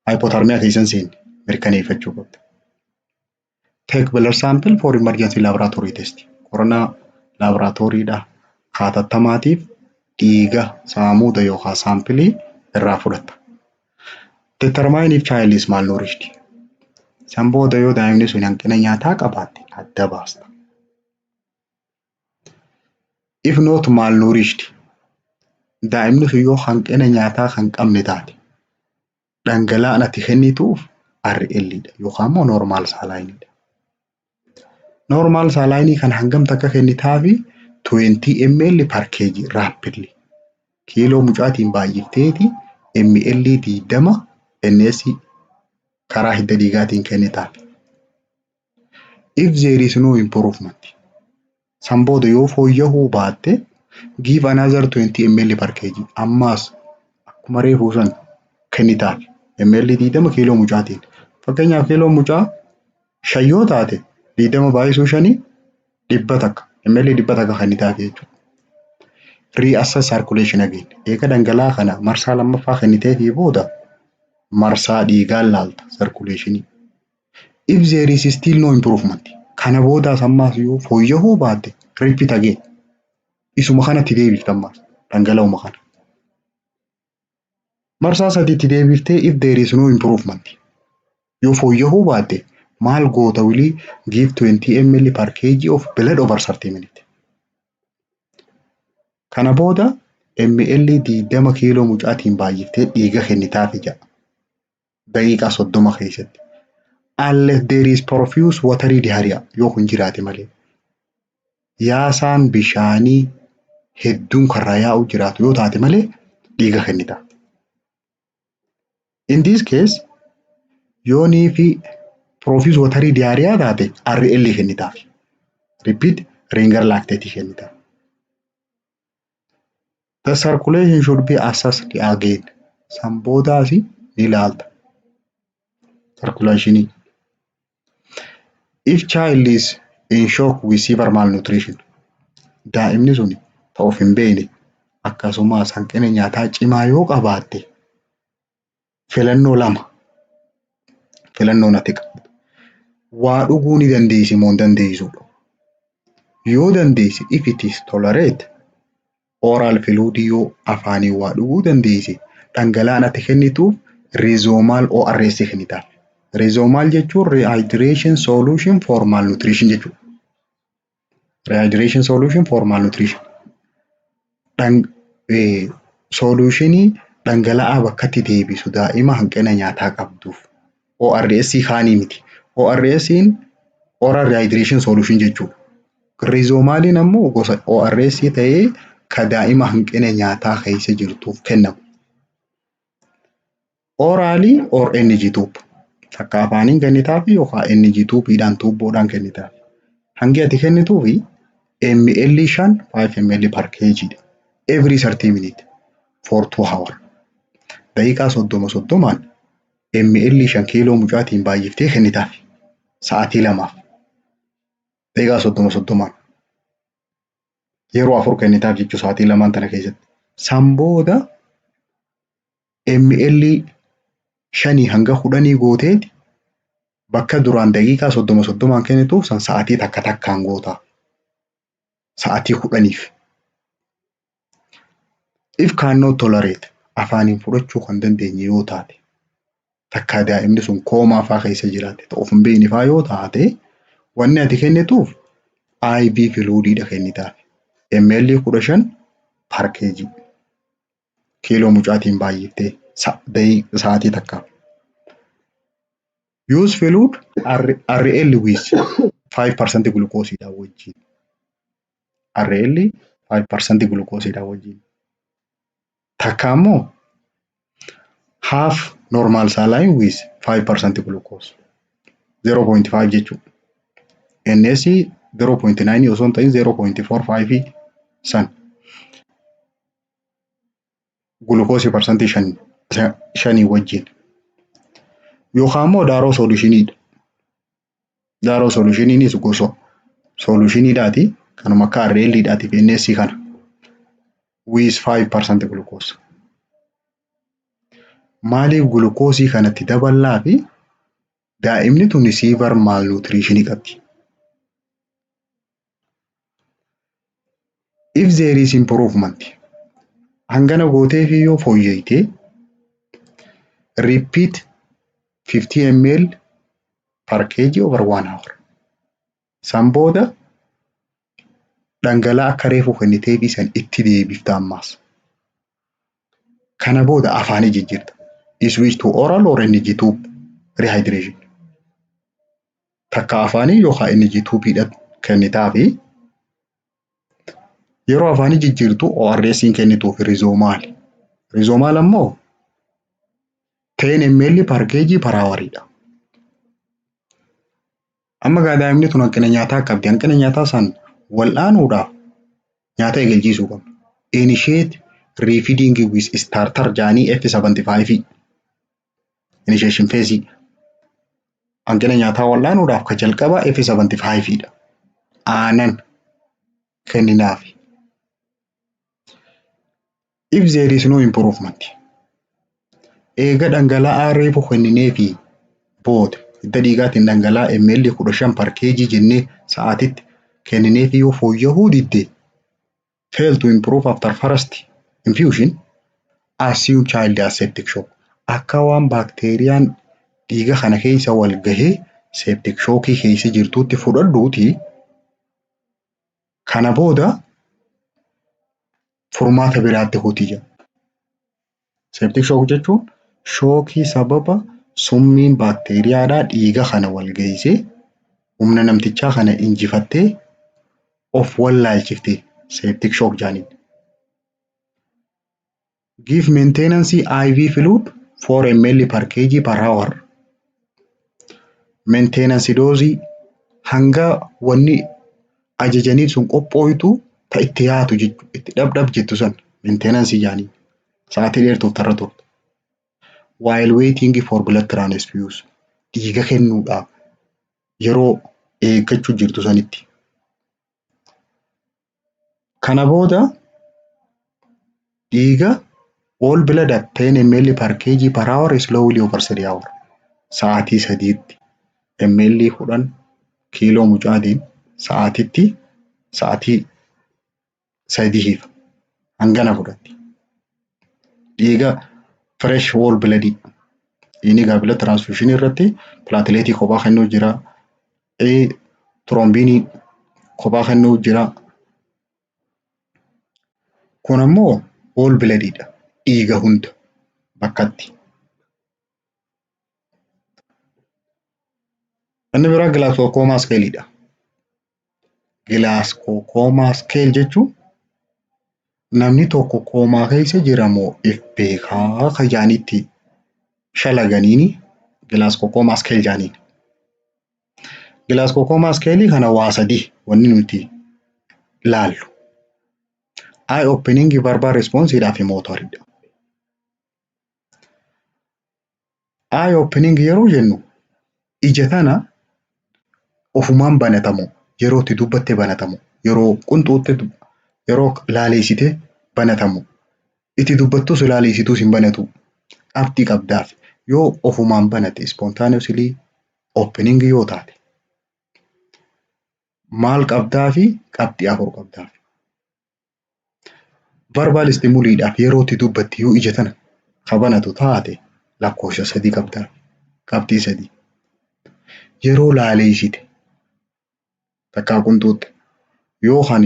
hypothermia keessa hin seenne mirkaneeffachuu qabda. Take blood sample for emergency laboratory test. Qorannaa laaboraatooriidhaa hatattamaatiif dhiiga saamuuda yookaan sampleii irraa fudhatta. Determine if child is malnourished. San booda yoo daa'imni sun hanqina nyaataa qabaatte adda baasta. If not malnourished, daa'imni sun yoo hanqina nyaataa kan qabne taate, dhangala'aan ati kennituuf RL dha yookaan immoo normal saline dha. Normal saline kana hangam takka kennitaafi? 20 ml per kg rapidly. Kiiloo mucaatiin baay'ifteeti ml 20 NS karaa hidda dhiigaatiin kennitaaf. If there is no improvement, san booda yoo fooyya'uu baatte, give another 20 ml per kg. Ammaas akkuma reefuu san kennitaaf ml 20 kiiloo mucaatiin. Fakkeenyaaf, kiiloon mucaa 5 yoo taate, 20 baay'isuu 5 100, ml 100 kennitaaf jechuudha. Reassess circulation again. Eega dhangala'aa kana marsaa lammaffaa kenniteefii booda marsaa dhiigaan laalta circulationii. If there is still no improvement, kana boodaas ammaas yoo fooyya'uu baatte, repeat again. Isuma kanatti deebifta ammaas dhangala'uma kana. Marsaa sadiitti deebiftee, if there is no improvement, yoo fooyya'uu baatte maal goota? Wilii give 20 ml per kg of blood over 30 minutes. Kana booda ml 20 kiiloo mucaatiin baay'iftee dhiiga kennitaafi jedha. Daqiiqaa 30 keessatti. Unless there is profuse watery diarrhea, yoo kun jiraate malee. Yaasaan bishaanii hedduun karraa yaa'u jiraatu yoo taate malee dhiiga kennita. In this case, yoonii fi profuse watery diarrhea taate, RL kennitaaf. Repeat Ringer lactate kennitaaf. The circulation should be assessed again. San boodaas ni ilaalta. Circulationii. If child is in shock with severe malnutrition. Daa'imni sun ta of hin beekne, akkasumas hanqina nyaataa cimaa yoo qabaatte, filannoo lama filannoon ati qabdu. Waa dhuguu ni dandeessi moo hin dandeessudha? Yoo dandeesse, if it is tolerate oral fluid, yoo afaaniin waa dhuguu dandeesse, dhangala'aan ati kennituuf ReSoMal ORS kennitaaf. ReSoMal jechuun rehydration solution for malnutrition jechuudha. Rehydration solution for malnutrition. Solutionii dhangala'aa bakkatti deebisu daa'ima hanqina nyaataa qabduuf. ORS kaanii miti. ORS'n oral rehydration solution jechuudha. ReSoMaliin ammoo gosa ORS ta'ee ka daa'ima hanqina nyaataa keessa jirtuuf kennamu. Orally or NG tube. Takka afaaniin kennitaafi yookaan NG tubeidhaan, tuubboodhaan kennitaaf. Hangi ati kennituufi ml 5, 5 ml per kg dha. Every 30 minute for 2 hour. Daqiiqaa 30 30n ml 5 kiiloo mucaatiin baay'iftee kennitaaf. Sa'aatii 2f. Daqiiqaa 30 30n. Yeroo afur kennitaaf jechuudha sa'aatii 2n tana keessatti. San booda ml 5 hanga 10 gooteeti bakka duraan daqiiqaa 30 30n kennituuf san sa'aatii takka takkaan gootaa. Sa'aatii 10f. If cannot tolerate, afaaniin fudhachuu kan dandeenye yoo taate, takkaa daa'imni sun coma faa keessa jiraatte, ta'uuf hin beekne faa yoo taate, wanni ati kennituuf IV fluidiidha kennitaaf. ml 15 per kg. Kiiloo mucaatiin baay'iftee sa'aatii takkaaf. Use fluid RL with 5% glucose wajjin. RL 5% glucose wajjin. Takka ammoo half normal saline with 5% glucose. 0.5 jechuudha. NS 0.9 osoo hin ta'in 0.45 san. Gulukoosii 5% wajjin. Yookaan immoo Darrow solutioniidha. Darrow solutioniinis gosa solutioniidhaati. Kanuma akka RL-dhaatii fi NS kana. With 5% glucose. Maaliif gulukoosii kanatti daballaa fi daa'imni tuni severe malnutritionii qabdi. If there is improvement, hangana gootee fi yoo fooyya'ite, repeat 50 ml per kg over 1 hour. San booda dhangala'aa akka reefu kenniteefii san itti deebifta ammaas. Kana booda afaanii jijjiirta. Switch to oral or NG tube rehydration. Takka afaanii yookaan NG tubeidha kennitaafi. Yeroo afaanii jijjiirtu ORS kennituuf ReSoMal. ReSoMal ammoo 10 ml per kg per houriidha. Amma gaa daa'imni tun hanqina nyaataa qabdi. Hanqina nyaataa san wal'aanuudhaaf nyaata eegalchiisuu qabna. Initiate refeeding with starter jaanii F75 initiation phase. Hanqina nyaataa wal'aanuudhaaf ka jalqabaa F75 dha. Aanan kenninaafi. If there is no improvement, eega dhangala'aa reefu kennineefi booda, hidda dhiigaatiin dhangala'aa ml 15 per kg jennee sa'aatitti kennineefi yoo fooyya'uu didde, fail to improve after first infusion, assume child has septic shock. Akka waan baakteeriyaan dhiiga kana keessa wal gahee septic shockii keessa jirtuutti fudhadhuuti. Kana booda furmaata biraatti hutii jedha. Septic shock jechuun shockii sababa summiin baakteeriyaadhaa dhiiga kana wal geessee humna namtichaa kana injifattee of wallaalchiftee septic shock jedhaniin. Give maintenance IV fluid 4 ml per kg per hour. Maintenance dose hanga wanni ajajaniif sun qophooytu ta itti yaatu jechuudha. Itti dhabdhab jettu san maintenance jedhanii sa'aatii dheertuuf tarra turtu. While waiting for blood transfusion, dhiiga kennuudhaaf yeroo eeggachuu jirtu sanitti. Kana booda dhiiga all blood at 10 ml per kg per hour slowly over 3 hour. Sa'aatii 3tti ml 10 kiiloo mucaatiin sa'aatitti sa'aatii 3f hangana fudhatti. Dhiiga fresh whole blood. Inni egaa blood transfusion irratti platelet kophaa kennuu jira. Thrombin kophaa kennuu jira. Kun ammoo whole bloodidha. Dhiiga hunda bakkatti. Inni biraa Glasgow Coma Scaleidha. Glasgow Coma Scale jechuun namni tokko koomaa keessa jira moo if beekaa ka jaanitti shalaganiini Glasgow Coma Scale jaaniin. Glasgow Coma Scale kana waa sadi wanni nuti laallu. Eye opening, verbal response fi motoridha. Eye opening yeroo jennu ija tana ofumaan banatamu, yeroo itti dubbatte banatamu, yeroo qunxuutte, yeroo laaleessite banatamu, itti dubbattus laaleessitus hin banatu. Qabxii qabdaaf yoo ofumaan banate spontaneously opening yoo taate maal qabdaafi? Qabxii 4 qabdaaf. Verbal stimuliidhaaf yeroo itti dubbatte yoo ija tana ka banatu taate lakkoofsa 3 qabdaaf. Qabxii 3. Yeroo laaleessite takkaa qunxuutte yoo kan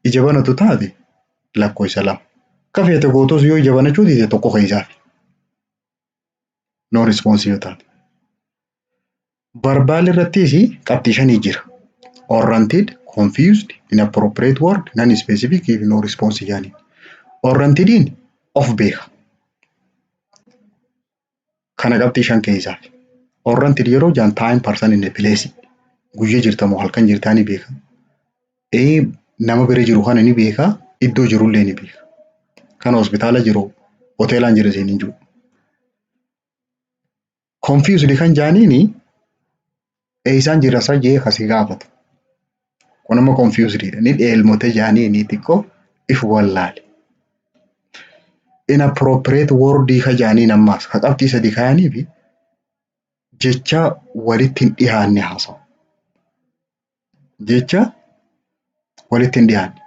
ija banatu taate lakkoofsa 2. Akka feete gootus yoo ija banachuu dide 1 keessaaf. No response yoo taate. Verbal irrattis qabxii 5 jira. Oriented, confused, inappropriate word, non-specific fi no response jaaniin. Orientediin of beeka. Kana qabxii 5 keessaaf. Oriented yeroo jaan time, person in place. Guyyaa jirta moo halkan jirtaa ni beeka. Nama bira jiru kana ni beeka. Iddoo jirullee ni beeka. Kan hospitaala jiru hoteelaan jira siin hin jiru. Confused kan jaaniini eessaan jira isa jee kasi gaafatu. Kun amma confusedidha. Ni dheelmote jaaniini xiqqoo if wallaale. Inappropriate word ka jaaniin ammaas ka qabxii 3 kaayanii fi jecha walitti hin dhiyaanne haasawu. Jecha walitti hin dhiyaanne.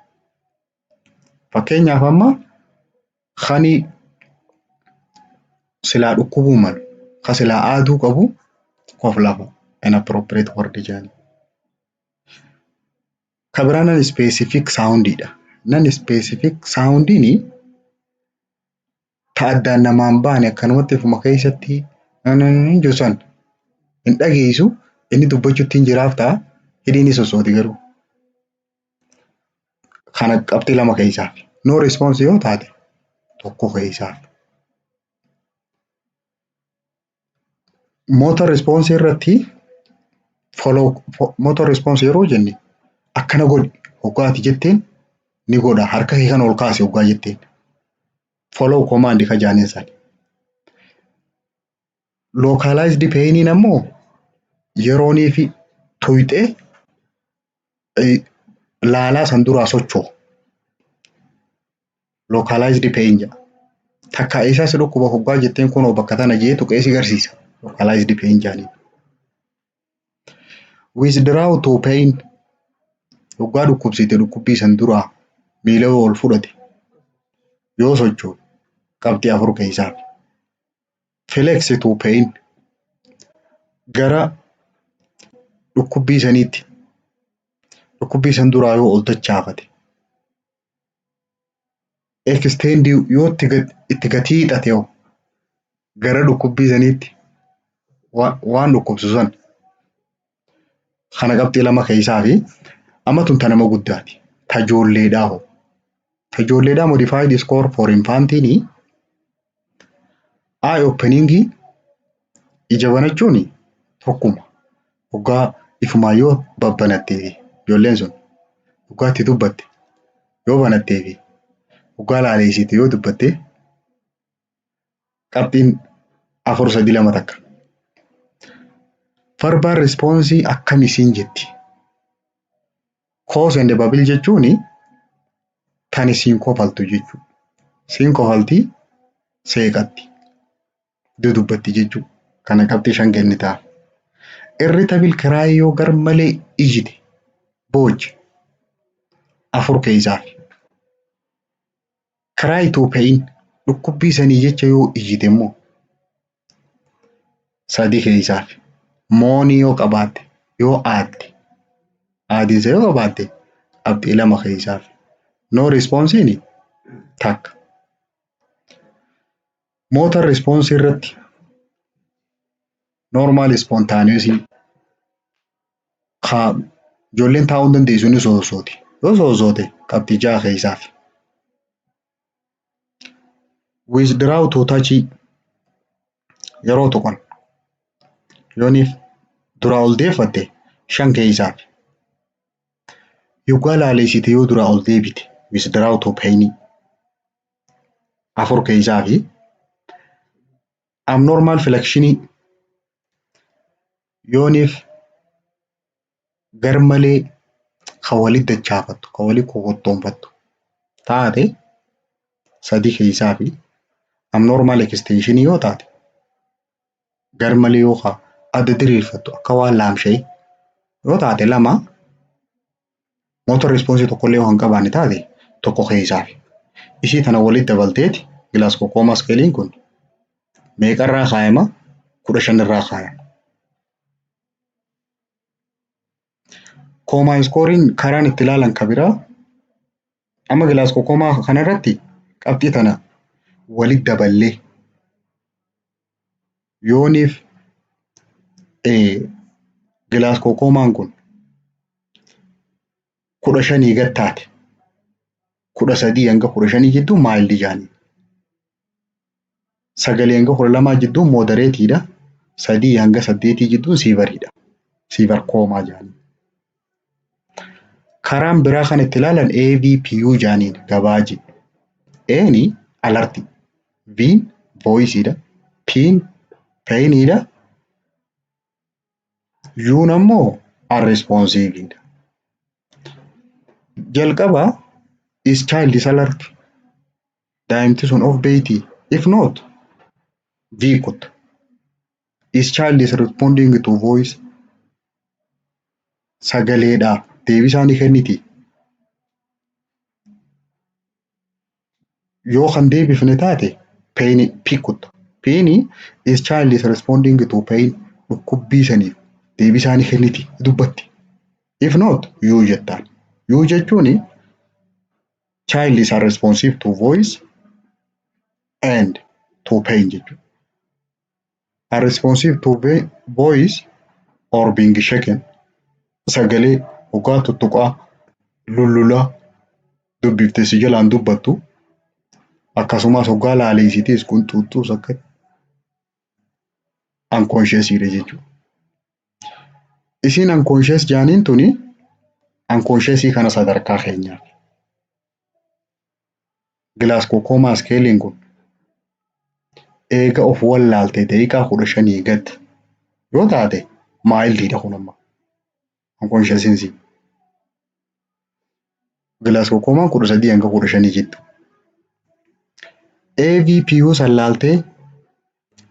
Fakkeenyaaf amma kani silaa dhukkubuu malu, ka silaa aaduu qabu kof lafa inappropriate word jaaniin. Ka biraa non specific soundidha. Non specific soundiin ta addaan namaan baane akkanumatti ifuma keessatti jiru san hin dhageessu, inni dubbachuutti hin jiraaf ta'a, hidhiin ni sossooti garuu. Kana qabxii 2 keessaaf. No response yoo taate 1 keessaaf. Motor response irratti follow motor response yeroo jenne akkana godhi hoggaa ati jetteen ni godha, harka kee kana ol kaasi hoggaa jetteen. Follow command ka jaaniin sani. Localized painiin ammoo yeroonii fi tuyxee laalaa san duraa socho'u. Localized pain jedha. Takka eessaa si dhukkuba hoggaa jetteen kunoo bakka tana jee tuqee si garsiisa. Localized pain jaaniin. Withdraw to pain hoggaa dhukkubsite dhukkubbii san duraa miila ol fudhate yoo socho'u qabxii 4 keessaaf. Flex to pain gara dhukkubbii saniitti dhukkubbii san duraa yoo ol dachaafate. Extend yoo itti gatii hidhate hoo gara dhukkubbii saniitti waan dhukkubsu san kana qabxii 2 keessaa fi amma tun ta nama guddaati. Ta ijoolleedhaa hoo. Ta ijoolleedhaa modified score for infantiin eye opening ija banachuun tokkuma. Hoggaa ifumaa yoo babbanattee fi ijoolleen sun hoggaa itti dubbatte yoo banattee fi hoggaa laaleessite yoo dubbatte qabxiin 4 3 2 takka. Verbal response akkam isiin jetti. Cause and babble jechuun Tani siin kofaltu jechuudha. Siin kofaltii, seeqatti, dudubbatti jechuudha. Kana qabxii 5 kennitaaf. Irritable cry, yoo gar malee iyyite, booche, 4 keessaaf. Cry to pain, dhukkubbii sanii jecha yoo iyyite immoo 3 keessaaf. Moanii yoo qabaatte, yoo aadde, aadiinsa yoo qabaatte, qabxii 2 keessaaf. No responsiin 1. Motor response irratti normal spontaneous, kaa ijoolleen taa'uu hin dandeessu, ni soossooti. Yoo soossoote qabxii 6 keessaaf. Withdraw to touch, yeroo tuqan yooniif duraa ol deeffatte, 5 keessaaf. Yoggaa laaleessite, yoo duraa ol deebite, withdraw to pain, 4 keessaafi. Abnormal flexionii, yooniif gar malee kan walit dachaafattu, kan walit kokottoonfattu taate, 3 keessaafi. Abnormal extensionii yoo taate, gar malee yoo ka adda diriirfattu, akka waan laamsha'e yoo taate, 2. Motor response tokkollee yoo hin qabaanne taate, 1 keessaafi. Ishii tana walitti dabalteeti Glasgow Coma Scaleiin kun meeqarraa kaayama? 15 irraa kaayama. Coma scoreiin karaan itti ilaalan ka biraa, amma Glasgow Coma kanarratti qabxii tana walitti daballee yooniif Glasgow Comaan kun 15 gad taate, 13 hanga 15 jidduu mild jaanii. 9 hanga 12 jidduu moderateiidha. 3 hanga 8 jidduun severeiidha. Severe coma jaanii. Karaan biraa kan itti ilaalan AVPU jaaniin gabaajii. A'n alert, V'n voiceiidha, P'n painiidha, U'n ammoo unresponsiveiidha. Jalqaba, is child is alert? Daa'imti sun of beektii? If not, V kutta. Is child is responding to voice? Sagaleedha deebisaa ni kenniti. Yoo kan deebifne taate pain P kutta. P'n is child is responding to pain? Dhukkubbii saniif deebisaa ni kenniti, dubbatti. If not, U jettaan. U jechuun child is unresponsive to voice and to pain jechuudha. Unresponsive to voice or being shaken, sagalee hoggaa tuttuqaa lullulaa dubbifte si jalaan dubbattu, akkasumas hoggaa laaleessitees qunxuuxxuus akka unconsciousidha jechuudha. Isiin unconscious jaaniin tuni unconsciousii kana sadarkaa keenyaaf. Glasgow Coma Scaleiin kun eega of wallaalte daqiiqaa 15 gad yoo taate mildiidha kun amma. Unconsciousiinsi. Glasgow Comaan 13 hanga 15 jiddu. AVPU san laaltee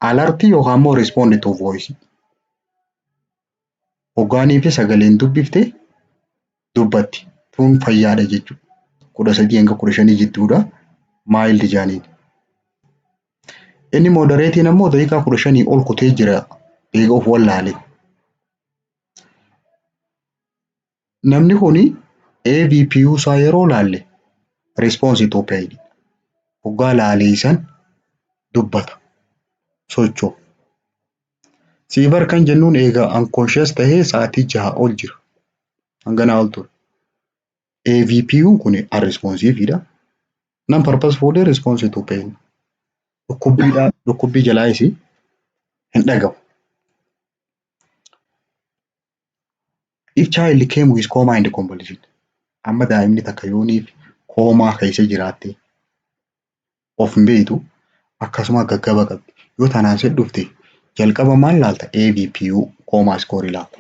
alertii yookaan immoo respond to voice. Hoggaanii fi sagaleen dubbifte dubbatti. Tun fayyaadha jechuudha. 13 hanga 15 jidduudha. Mild jaaniin. Inni moderateiin ammoo daqiiqaa 15 ol kutee jira eega of wallaale. Namni kuni AVPU isaa yeroo laalle response to pain. Hoggaa laaleessan dubbata. Socho'a. Severe kan jennuun eega unconscious tahee sa'aatii 6 ol jira. Hanganaa ol ture. AVPU'n kun unresponsiveidha. Non purposefully response to pain. Dhukkubbiidhaa dhukkubbii jalaa isii hin dhagahu. If child came with coma and convulsion. Amma daa'imni takka yooniif koomaa keessa jiraatte, of hin beektu, akkasuma gaggaba qabdi. Yoo tanaan si dhufte jalqaba maal laalta? AVPU coma score laalta.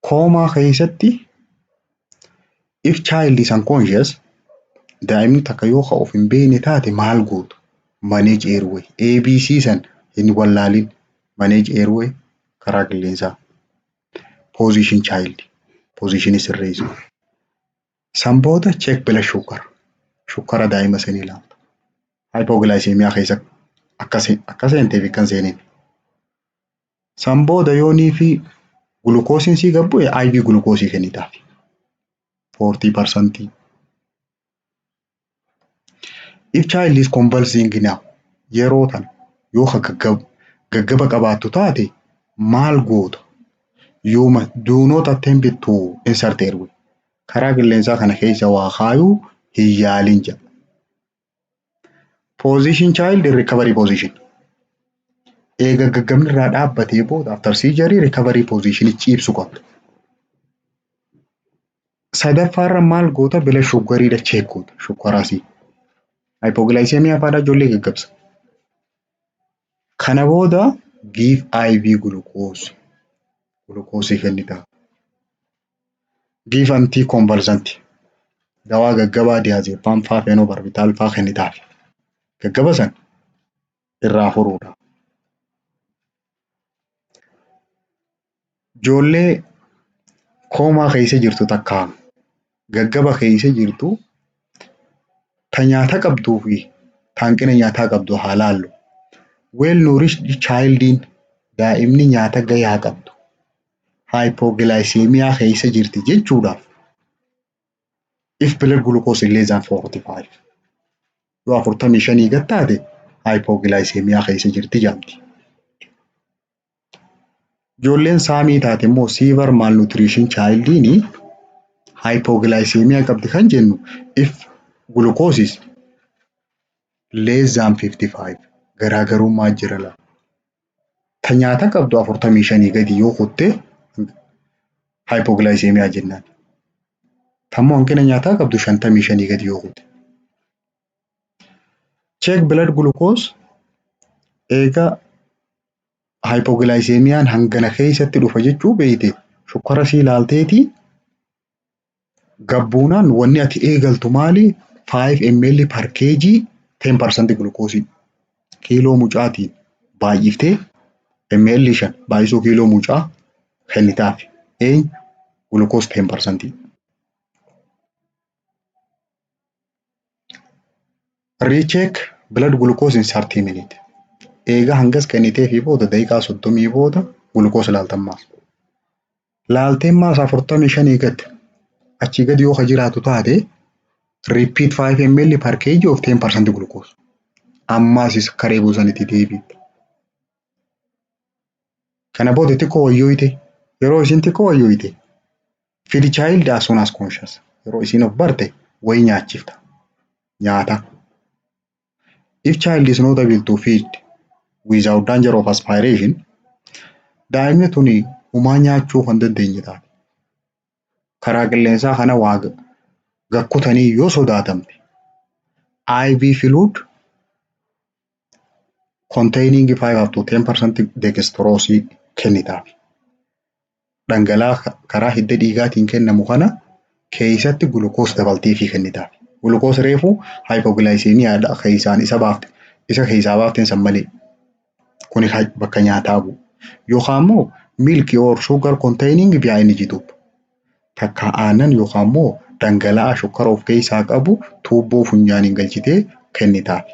Koomaa keessatti If child is unconscious, daa'imni takka yoo ka of hin beekne taate maal gootu? Manage airway. ABC san hin wallaalin. Manage airway, karaa qilleensaa. Position child. Position sirreessu. San booda check blood sugar. Shukkara daa'ima sanii ilaalta. Hypoglycemia keessa akka seentee fi akka hin seenin. San booda yoonii fi gulukoosiin sii gad bu'e, IV gulukoosii kennitaaf. 40%. If child is convulsing now, yeroo tana yoo ka gaggaba qabaattu taate maal goota? You do not attempt to insert airway. Karaa qilleensaa kana keessa waa kaayuu hin yaalin jedha. Position child in recovery position. Eega gaggabni irraa dhaabbatee booda, after surgery, recovery position ciibsu qabda. Sadaffaarra maal goota? Blood sugariidha check goota. Shukkarasii. Hypoglycemia faadha ijoollee gaggabsa. Kana booda give IV glucose. Gulukoosii kennitaa. Give anticonvulsant. Dawaa gaggabaa diazepam faa, phenobarbital faa kennitaaf. Gaggaba san irraa furuudha. Ijoollee koomaa keessa jirtu takka gaggaba keessa jirtu, ta nyaata qabduu fi ta hanqina nyaataa qabdu haa laallu. Well nourished childiin, daa'imni nyaata gahaa qabdu, hypoglycemia keessa jirti jechuudhaaf if blood glucose is less than 45, yoo 45 gad taate hypoglycemia keessa jirti jedhamti. Ijoolleen SAMii taate immoo, severe malnutrition childiin, hypoglycemia qabdi kan jennu if glucose is less than 55. Garaagarummaa jira laa. Ta nyaata qabdu 45 gadi yoo kutte hypoglycemia jennaan. Tammoo hanqina nyaataa qabdu 55 gadi yoo kutte. Check blood glucose. Eega hypoglycemiaan hangana keessatti dhufa jechuu beeyte, shukkara sii ilaalteeti gabbuunaan wanni ati eegaltu maali? 5 ml per kg 10% glukoosii, kiiloo mucaatiin baay'iftee ml 5 baay'isuu kiiloo mucaa kennitaaf. Eenyu? Glukoos 10%. Recheck blood glucose in 30 minutes. Eega hangas kennitee fi booda daqiiqaa 30 booda glukoos ilaaltammaas. Laalteen maas 45 gad achii gadi yoo ka jiraatu taate, repeat 5 ml per kg of 10% glucose. Ammaas isa karee buusanitti deebiitta. Kana booda xiqqoo wayyooyite, yeroo isin xiqqoo wayyooyite, feed child as soon as conscious. Yeroo isin of barte wayi nyaachifta. Nyaata. If child is not able to feed without danger of aspiration, daa'imni tuni humaa nyaachuu kan dandeenye taate, karaa qilleensaa kana waa gakkutanii yoo sodaatamte, IV fluid containing 5 up to 10% dextrose kennitaaf. Dhangala'aa karaa hidda dhiigaatiin kennamu kana keessatti gulukoos dabalteefii kennitaaf. Gulukoos reefu hypoglycemiaadha keessaan isa baafte, isa keessaa baafteen san malee kuni bakka nyaataa bu'u. Yookaan immoo milk or sugar containing via NG tube. Takka aannan yookaan immoo dhangala'aa shukkara of keessaa qabu tuubboo funyaaniin galchitee kennitaaf.